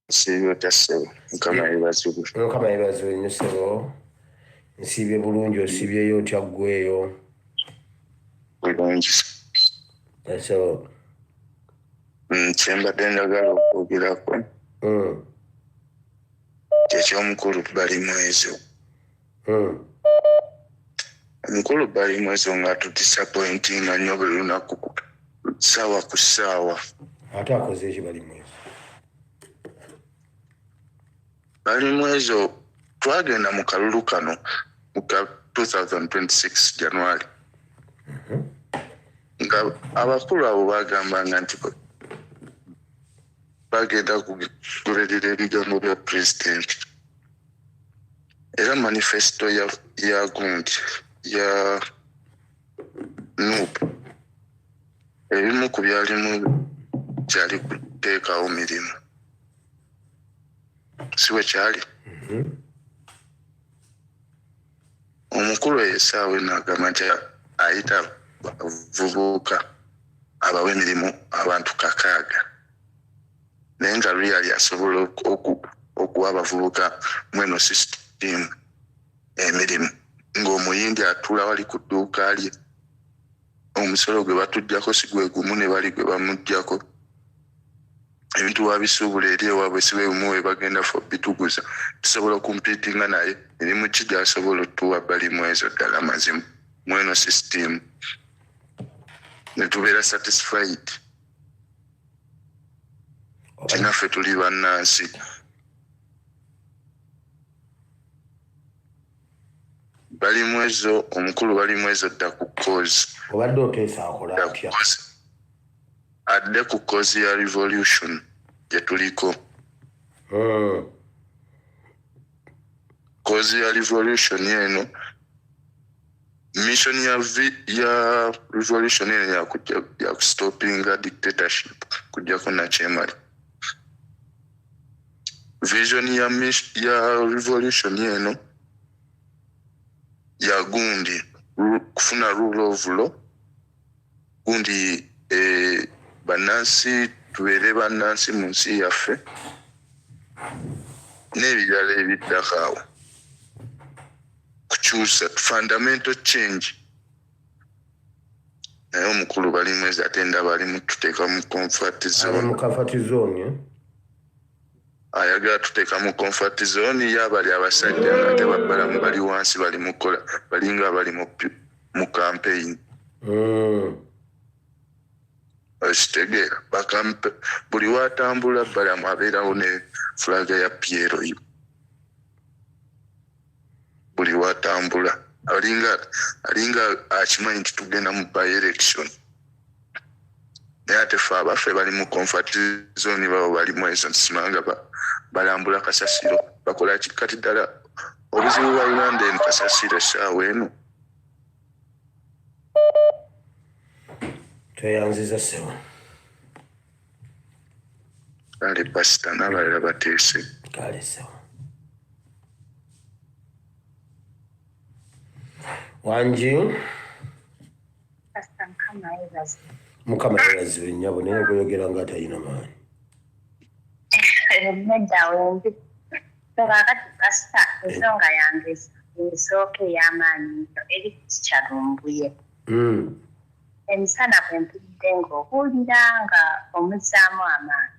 Siibye otya ssebo? Mukama yeebazibwe. Mukama yeebazibwe nnyo ssebo. Nsiibye bulungi, osiibyeyo otya ggwe eyo? Bulungi. Ssebo. Kye mbadde njagala okwogerako kyeky'omukulu Balimwezo. Omukulu Balimwezo nga atudisappointinga nnyo buli lunaku ssaawa ku ssaawa. Ate akoze ki Balimwezo? Balimwezo twagenda mu kalulu kano mu ka 2026 January nga abakulu abo bagambanga nti bagenda kugoberera ebigambo bya pulezidenti era manifesto ya gundi ya NUP ebimu ku byalimu kyali kuteekawo mirimu, si bwe kyali? Omukulu eyo essaawa eno agamba nti ayita abavubuka abawa emirimu abantu 6, naye nga really asobola okuwa abavubuka mweno system emirimu, ng'omuyindi atuula wali ku dduuka lye, omusolo gwe batuggyako si gwe gumu ne bali gwe bamuggyako, ebintu wabisuubula eri ewaabwe si bwe bumu we bagenda ffe bituguza, tusobola okumpiitinga naye mirimu ki gy'asobola otuwa Balimwezo ddala mazima mweno system ne tubeera satisfied nti naffe tuli bannansi. Balimwezo omukulu Balimwezo dda ku cause. Obadde oteesa akola atya? Adde ku cause ya revolution gye tuliko. Cause ya revolution eno, mission ya revolution eno ya kustopinga dictatorship, kujjako nakyemali. Vision ya revolution eno ya gundi kufuna rule of law, gundi bannansi tubeere bannansi mu nsi yaffe n'ebirala ebiddako awo, kukyusa fundamental change. Naye omukulu Balimwezo ate ndaba ali mututeeka mu comfort zone. Mu comfort zone, eh? Ayagala tuteeka mu comfort zone y'abali abasajja nga tebabbalamu, bali wansi bali mu kukola, balinga abali mu campaign. Okitegeera, buli watambula Balamu abeerawo ne flag ya PLU. Buli watambula alinga akimanyi nti tugenda mu by election, naye ate ffe abaffe bali mu comfort zone, babo bali mu ezo nsimanga balambula kasasiro, bakola ki. Kati ddala obuzibu bwa Uganda eno kasasiro essaawa eno. Tweyanziza ssebo. Kale pasita n'abalala bateese. Kale ssebo. Wangi. Mukama yeebazibwe nnyabo, naye gweyogera nga atalina maanyi. Nedda wembi. Kaakati pasita, ensonga yange esooka ey'amaanyi nnyo eri ku Kikyalumbuye. Emisana bwe mpulidde ng'obuulira nga omuzzaamu amaanyi.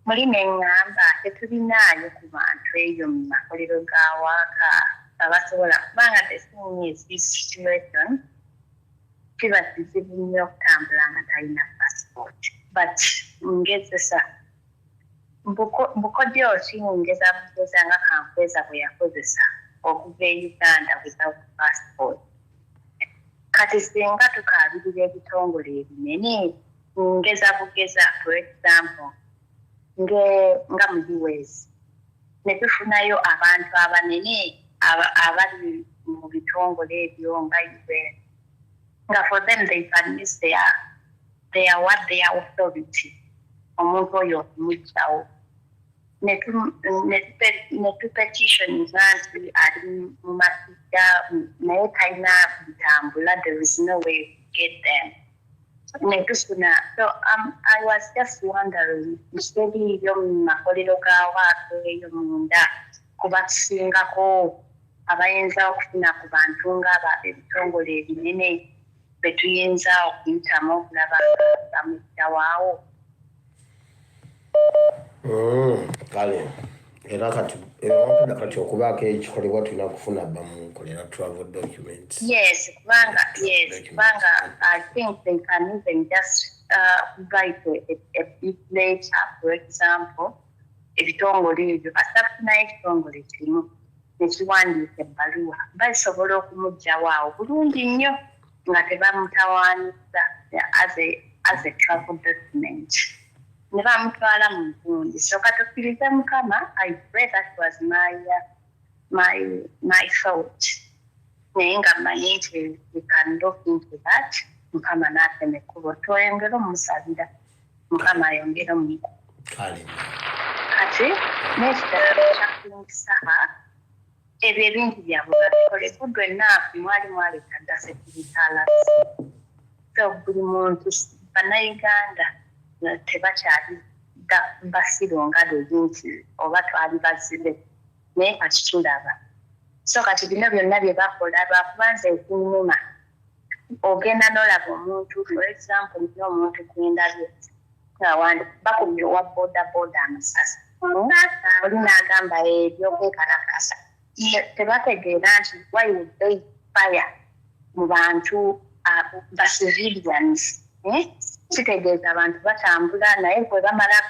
Muli ne ŋŋamba tetulinaayo ku bantu eyo mu makolero ga waaka abasobola, kubanga the thing is this situation kiba kizibu nnyo okutambula nga talina passport. But ngezesa bukodyo ki, ngeza bugeza nga Kankweza bwe yakozesa okuva e Uganda without passport. Kati singa tukaabirira ebitongole ebinene, ngeza bugeza for example nga mu US ne tufunayo abantu abanene abali mu bitongole ebyo nga UN, nga for them they can use their what, their authority, omuntu oyo okumuggyawo, ne tupetitioninga nti ali mu masiga naye talina bitambula, there is no way to get them. Netufuna. So I was just wondering nti teriiyo mu makolero ga waako eyo munda kuba tusingako abayinza okufuna ku bantu ng'aba ebitongole ebinene betuyinza okuyitamu okulaba nga bamujjawaawo. Kale era kati ewampuna kati okubaako ekikolebwa tulina kufuna bamunkolera travel documents. Yes, kubanga, yes, kubanga I think they can even just write a big letter, for example, ebitongole ebyo kasita tufunayo ekitongole kimu nekiwandiika ebbaluwa, basobola okumuggyawo awo bulungi nnyo nga tebamutawaanyiza as a travel document ne bamutwala mu gundi. So katukkirize Mukama. I pray that was my thought, naye nga mmanyi nti we can look into that. Mukama n'atema ekkubo, tweyongere omusabira, Mukama ayongere omu. Kale. Kati n'ekirala kya King Saha, ebyo ebintu byabwe babikole good enough. Mwali mwaleta dda security alerts, so buli muntu, Bannayuganda tebakyali basiru nga luli nti oba twali bazibe, naye kati tulaba. So kati bino byonna bye bakola lwakuba nze ekinnuma, ogenda n'olaba omuntu, for example, nina omuntu gwendabye nga bakubye owa boda boda amasasi, oli n'agamba ebyokwekalakasa. Tebategeera nti why would they fire mu bantu ba civilians, eh? Kitegeeza abantu batambula, naye bwe bamala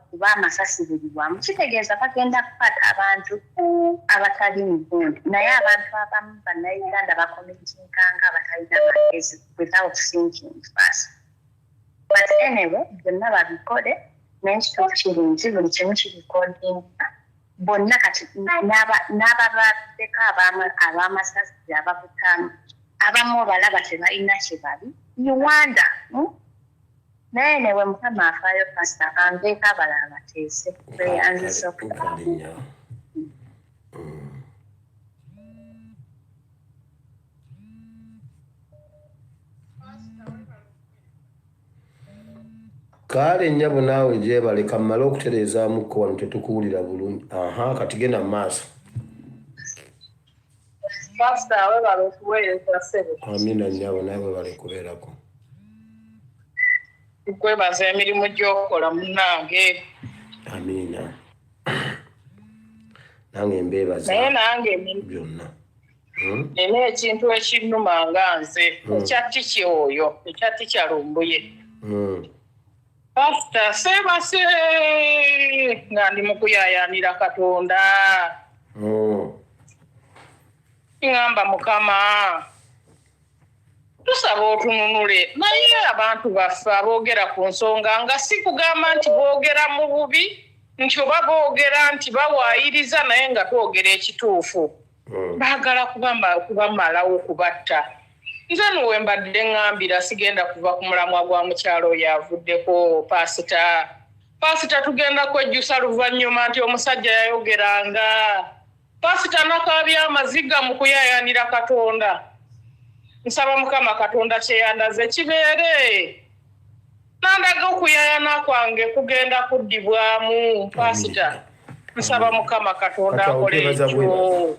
kuba amasasi buli wamu, kitegeeza bagenda kukwata abantu abatali mugundi. Naye abantu abamu Bannayuganda bacommittinganga abatalina magezi without thinking first. But anyway, byonna babikole, naye ekituufu kiri nti buli kimu kirecordinga bonna. Kati n'ababaddeko ab'amasasi abakutamu, abamu obalaba tebalina kye bali, you wonder, Naye newe Mukama afaayo. Pasita, kanveeko, abalala bateese. Tweyanzisa. Kale nnyo. Kale nnyabo, naawe gyebale. Kammale okutereezaamukko wano, tetukuwulira bulungi. Aha, kati genda mu maaso. Pasita, webale okuweereza, ssebo. Amina nnyabo, naawe webale kubeerako. Tukwebaza emirimu gy'okola, munnange. Amiina, nange mbeebaza. Naye nange byonna. Nina ekintu ekinnuma nga nze ekya teacher oyo, ekya teacher Lumbuye. Pasita, seebase nga ndi mu kuyaayaanira Katonda. Ŋŋamba, Mukama, tusaba otununule, naye abantu baffe aboogera ku nsonga, nga si kugamba nti boogera mu bubi, nti oba boogera nti bawaayiriza, naye nga twogera ekituufu. Baagala kubamalawo, kubatta. Nze nuwe mbadde ŋŋambira, sigenda kuva ku mulamwa gwa mukyalo oyo avuddeko. Pasita, pasita, tugenda kwejjusa luvannyuma nti omusajja yayogeranga. Pasita, nakaabya amaziga mu kuyaayaanira Katonda. Nsaba Mukama Katonda kyeyandaze kibeere nandaga okuyaayana kwange kugenda kuddibwamu. Pasita, nsaba Mukama Katonda Kati awo akole twebaza ekyo. bwebaza.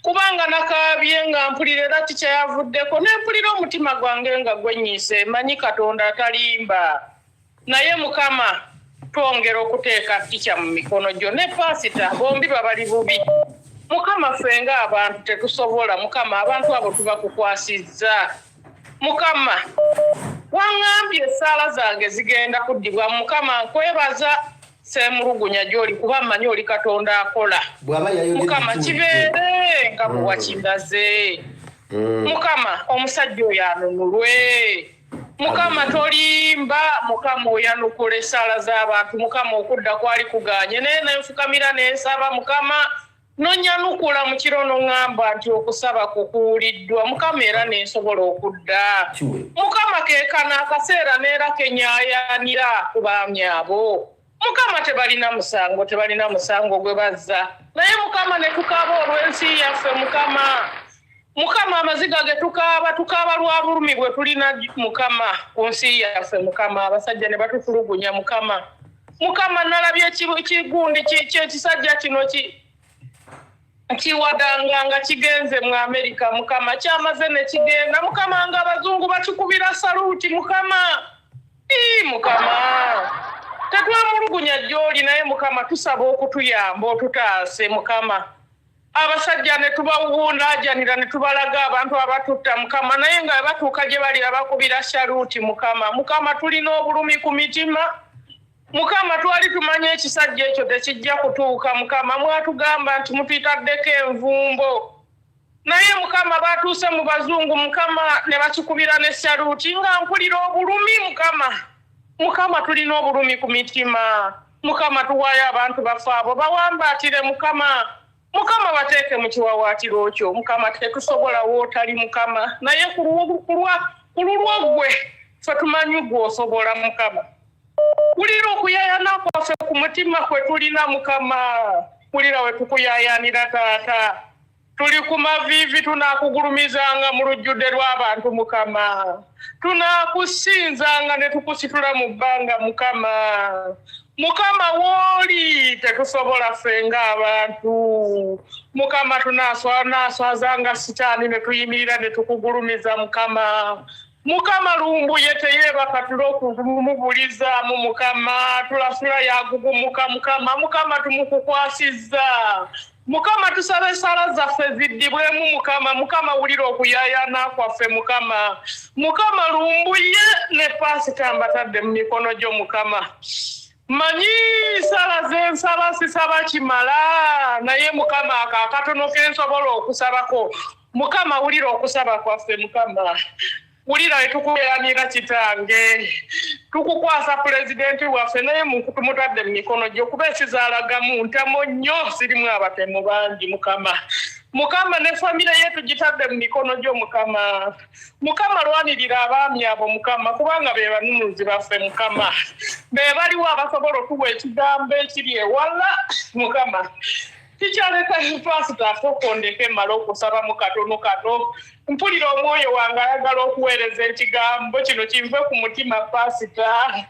Kubanga nakaabye nga mpulira era tikyayavuddeko, nempulira omutima gwange nga gwenyiise. Manyi Katonda atalimba, naye Mukama, twongera okuteeka teacher mu mikono gyo ne pasita, bombi babali bubi. Mukama, ffe ng'abantu tetusobola. Mukama, abantu abo tubakukwasizza. Mukama, waŋŋambye essaala zange zigenda kuddibwa. Mukama, nkwebaza, seemulugunya gy'oli, kuba mmanyi oli Katonda akola. Bw'aba yayogedde Mukama, kiwulidde. kibeere nga bwe wakindaze. Mukama, omusajja oyo anunulwe. Mukama, tolimba. Mukama, oyanukula essaala z'abantu. Mukama, okudda kwali kuganye, naye nenfukamira nensaba Mukama, nonyanukula mu kiro, noŋŋamba nti okusaba kukuwuliddwa. Mukama, era nensobola okudda. Kiwe. Mukama, keekana akaseera neera kenyayanira ku baami abo. Mukama, tebalina musango, tebalina musango gwe bazza, naye Mukama, ne tukaaba olw'ensi yaffe. Mukama, Mukama, amaziga ge tukaaba, tukaaba lwa bulumi bwe tulina, Mukama, ku nsi yaffe, Mukama. Abasajja ne batutulugunya, Mukama. Mukama, nalabye ekigundi kyekisajja kino kiwadanga nga kigenze mu Amerika, Mukama, kyamaze ne kigenda, Mukama, nga abazungu bakikubira saluti, Mukama. Ii, Mukama, tetwemulugunya gy'oli, naye Mukama, tusaba okutuyamba otutaase, Mukama. Abasajja ne tubawundaajanira ne tubalaga abantu abatutta, Mukama, naye nga batuuka gye bali abakubira saluti, Mukama. Mukama, tulina obulumi ku mitima, Mukama. Twali tumanye ekisajja ekyo tekijja kutuuka, Mukama. Mwatugamba nti mutuyitaddeko envumbo, naye Mukama, batuuse mu bazungu, Mukama, ne bakikubira ne saluti, nga mpulira obulumi, Mukama. Mukama, tulina obulumi ku mitima, Mukama. Tuwaayo abantu baffe abo, bawambaatire, Mukama. Mukama, bateeke mu kiwawaatiro kyo, Mukama. Tetusobola wootali, Mukama, naye ku lulwo ggwe ffe tumanyi gwe osobola, Mukama. Wulira okuyaayana kwaffe ku mutima kwe tulina, Mukama. Wulira we tukuyayanira, Taata. Tuli ku maviivi, tunaakugulumizanga mu lujjudde lw'abantu, Mukama. Tunaakusinzanga ne tukusitula mu bbanga, Mukama. Mukama, wooli tetusobola ffe ng'abantu, Mukama. Tunaaswazanga Sitaani ne tuyimirira ne tukugulumiza, Mukama. Mukama, Lumbuye teyeebaka tulo okumubulizaamu, Mukama. Tulasula yagugumuka, Mukama. Mukama, tumukukwasizza, Mukama. Tusaba essala zaffe ziddibwemu, Mukama. Mukama, wulira okuyaayana kwaffe, Mukama. Mukama, Lumbuye ne Paasita mbatadde mu mikono gyo, Mukama. Manyi sala zensaba sisaba kimala, naye Mukama, ako akatono kensobola okusabako, Mukama, wulira okusaba kwaffe, Mukama. Wulira wetukuyanira, Kitange. Tukukwasa pulezidenti waffe, naye tumutadde mu mikono gyo, kuba ekizaalagamu ntamo nnyo, zirimu abatemu bangi, Mukama. Mukama, ne famire ye tugitadde mu mikono gyo, Mukama. Mukama, lwanirira abaami abo, Mukama, kubanga be banunuzi baffe, Mukama. Be baliwo abasobola otuwa ekigambo ekiri ewala, Mukama. Kikyaleka Pasita, asooka ondeke mmale okusabamu katono kano. Mpulira omwoyo wange ayagala okuweereza ekigambo kino kinve ku mutima, Pasita.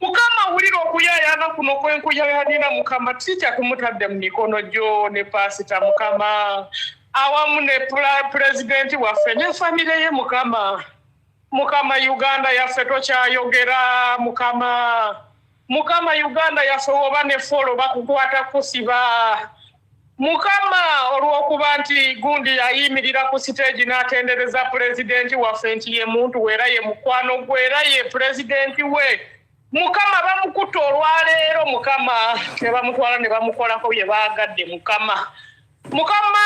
Mukama, wulira okuyayaana kuno kwenkuyayanira, Mukama. Tikya tumutadde mu mikono gyo ne Pasita, Mukama, awamu ne pulezidenti waffe ne famire ye, Mukama. Mukama, Uganda yaffe tokyayogera, Mukama. Mukama, Uganda yaffe woba ne follow bakukwata kusiba, Mukama, olw'okuba nti gundi yayimirira ku siteegi n'atendereza pulezidenti waffe nti ye muntu we era ye mukwano gwe era ye pulezidenti we, Mukama. Bamukutta olwaleero, Mukama, ne bamutwala ne bamukolako bye baagadde, Mukama. Mukama,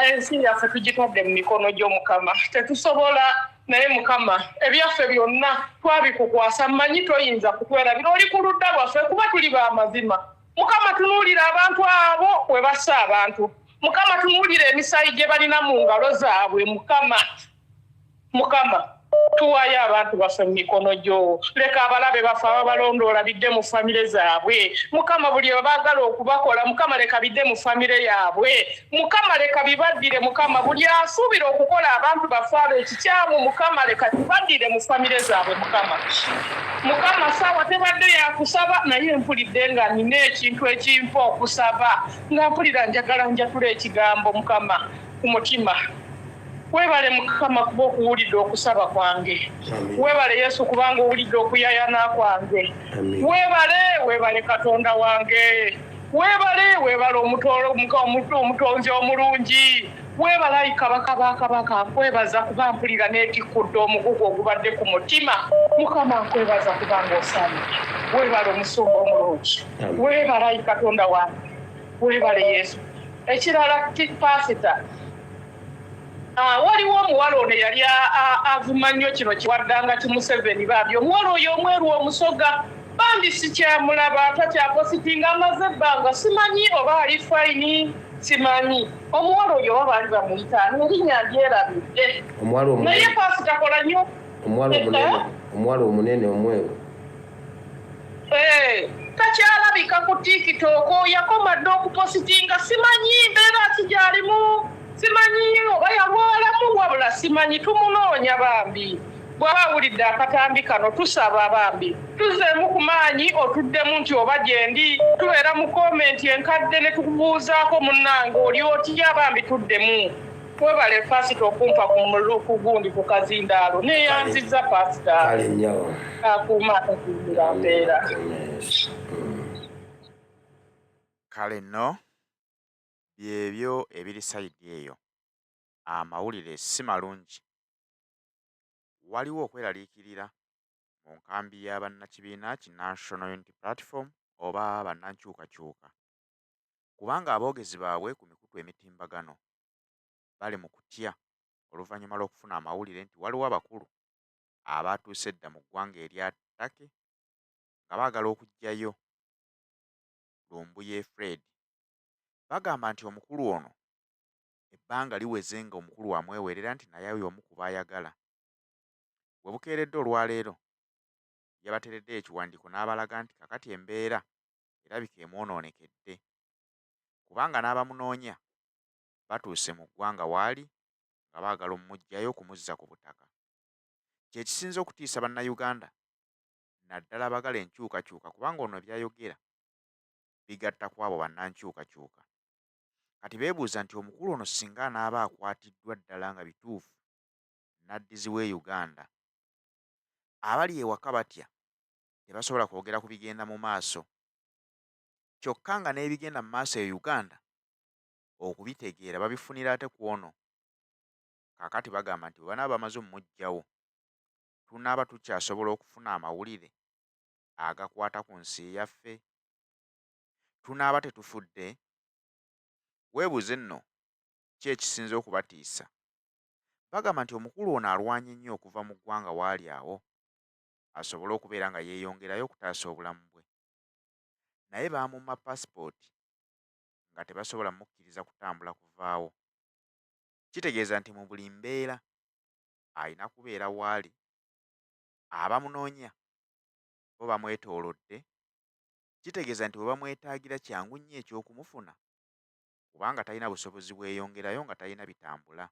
ensi yaffe tugitadde mu mikono gyo, Mukama. Tetusobola, naye Mukama, ebyaffe byonna twabikukwasa. Mmanyi toyinza kutwerabira, oli ku ludda lwaffe kuba tuli b'amazima, Mukama. Tunuulira abantu abo we bassa abantu, Mukama. Tunuulira emisaayi gye balina mu ngalo zaabwe, Mukama. Mukama, tuwaayo abantu baffe mu mikono gyo. Leka abalabe baffe ababalondoola bidde mu famire zaabwe, Mukama. Buli baagala okubakola, Mukama, leka bidde mu famire yaabwe, Mukama. Leka bibaddire, Mukama. Buli asuubira okukola abantu baffe abo ekikyamu, Mukama, leka kibaddire mu famire zaabwe, Mukama. Mukama, saawa tebadde yakusaba, naye mpulidde nga nina ekintu ekimpa okusaba, nga mpulira njagala njatula ekigambo, Mukama, ku mutima. Weebale, Mukama, kuba okuwulidde okusaba kwange. Weebale, Yesu, kubanga owulidde okuyayana kwange. Weebale, weebale, Katonda wange. Weebale, weebale, omutonzi omulungi. Weebale, ayi Kabaka bakabaka. Nkwebaza kuba mpulira neetikkudde omugugu ogubadde ku mutima. Mukama, nkwebaza kubanga osaanidde. Weebale, omusumba omulungi. Weebale, ayi Katonda wange. Weebale, Yesu. Ekirala, Pasita, waliwo omuwala ono yali avuma nnyo kino kiwaddanga ki Museveni. Bambi, omuwala oyo omweru omusoga, bambi sikyamulaba, takyapositinga, amaze ebbanga. Simanyi oba ali fine, simanyi omuwala oyo oba baali bamuyitaani, erinnya ndyerabidde. Naye Pasita, kola nnyo. Omuwala omunene omweru? Takyalabika ku TikTok, yakoma dda okupositinga. Simanyi mbeera ki gyalimu. Simanyi oba yalwalamu, wabula simanyi, tumunoonya bambi. Bw'aba awulidde akatambi kano, tusaba bambi tuzeemu ku maanyi, otuddemu nti oba gyendi. Tubeera mu comment enkadde ne tukubuuzaako, munnange oli otya? Bambi tuddemu. Webale pasita okumpa ku gundi ku kazindaalo. Neyanziza pasita. Kale nnyabo. Akuuma atakuumira mpeera. Kale nno byebyo ebiri side eyo. Amawulire si malungi. Waliwo okweraliikirira mu nkambi ya bannakibiina ki National Unity Platform oba bannankyukakyuka kubanga aboogezi baabwe ku mikutu emitimbagano bali mu kutya oluvannyuma lw'okufuna amawulire nti waliwo abakulu abaatuuse edda mu ggwanga erya Turkey nga baagala okuggyayo Lumbuye Fred. Bagamba nti omukulu ono ebbanga liweze nga omukulu amwewerera nti naye y'omu ku b'ayagala. We bukeeredde olwaleero yabateereddeyo ekiwandiiko n'abalaga nti kakati embeera erabika emwonoonekedde kubanga n'abamunoonya batuuse mu ggwanga waali nga baagala omuggyayo okumuzza ku butaka. Kye kisinze okutiisa Bannayuganda naddala abaagala enkyukakyuka kubanga ono by'ayogera bigatta ku abo bannankyukakyuka. Kati beebuuza nti omukulu ono singa anaaba akwatiddwa ddala nga bituufu n'addizibwa e Uganda, abali ewaka batya tebasobola kwogera ku bigenda mu maaso. Kyokka nga n'ebigenda mu maaso e Uganda okubitegeera babifunira ate ku ono. Kaakati bagamba nti bwe banaaba bamaze omuggyawo, tunaaba tukyasobola okufuna amawulire agakwata ku nsi yaffe? Tunaaba tetufudde? Weebuuze nno ki ekisinze okubatiisa. Bagamba nti omukulu ono alwanye nnyo okuva mu ggwanga waali awo asobole okubeera nga yeeyongerayo okutaasa obulamu bwe. Naye baamumma paasipooti nga tebasobola mukkiriza kutambula kuvaawo. Kitegeeza nti mu buli mbeera alina kubeera waali, abamunoonya bo bamwetoolodde. Kitegeeza nti we bamwetaagira kyangu nnyo eky'okumufuna kubanga talina busobozi bweyongerayo nga talina bitambula.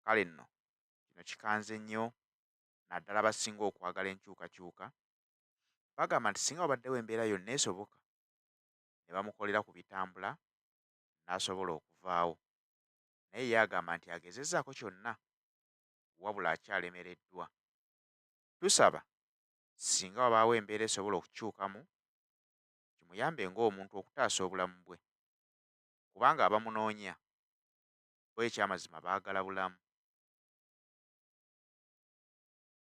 Kale nno kino kikanze nnyo naddala abasinga okwagala enkyukakyuka. Bagamba nti singa wabaddewo embeera yonna esoboka ne bamukolera ku bitambula n'asobola okuvaawo. Naye ye agamba nti agezezzaako kyonna wabula akyalemereddwa. Tusaba singa wabaawo embeera esobola okukyukamu kimuyambe ng'omuntu okutaasa obulamu bwe kubanga abamunoonya bo ekyamazima baagala bulamu.